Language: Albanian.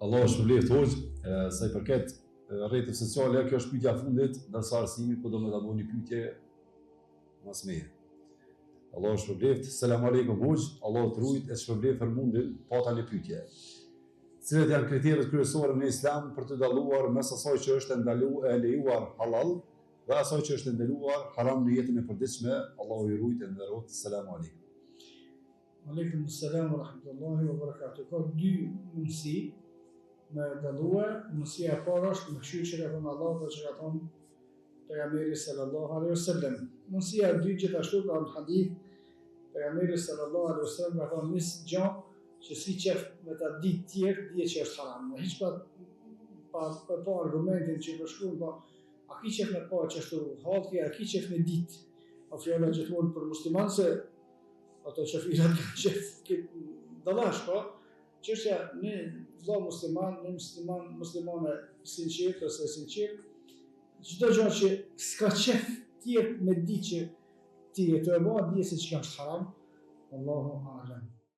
Allahu shpërbleftë hoxhë, sa i përket rrjeteve sociale, kjo është pyetja e fundit, ndërsa Arsimi po do me ta bo një pyetje mas meje. Allahu shpërbleftë, selam aleikum hoxhë, Allahu të rujt e të shpërbleftë për mundin, pata një pyetje. Cilat janë kriteret kryesore në Islam për të dalluar mes asaj që është e ndalu e lejuar halal dhe asaj që është e ndaluar haram në jetën e përditshme, Allahu ju rujt e nderoftë, selam aleikum. Aleikum selam wa rahmetullahi wa barakatuh. Ka dy mundësi me dallue. Mundësia e parë është me kqyr çka ka thonë Allahu dhe çka ka thonë pejgamberi sallallahu alaihi wasallam. Mundësia e dytë gjithashtu ka në hadith pejgamberi sallallahu alaihi wasallam ka thonë nis gjo që s'ki qef me ta ditë tjerë, dije që është haram. Në hiç pa pa pa, pa argumentin që përshkruan, po a ki qef me pa që është hallki, a ki qef me ditë. Po fjala gjithmonë për musliman se Ato qafirat kanë qef këtë dallash, po, çështja një vëlla musliman, një musliman, muslimane sinqert ose sinqert, çdo gjë që s'ka qef tjerë me ditë që ti je tu e ba, dije se çka është haram, Allahu a'lam.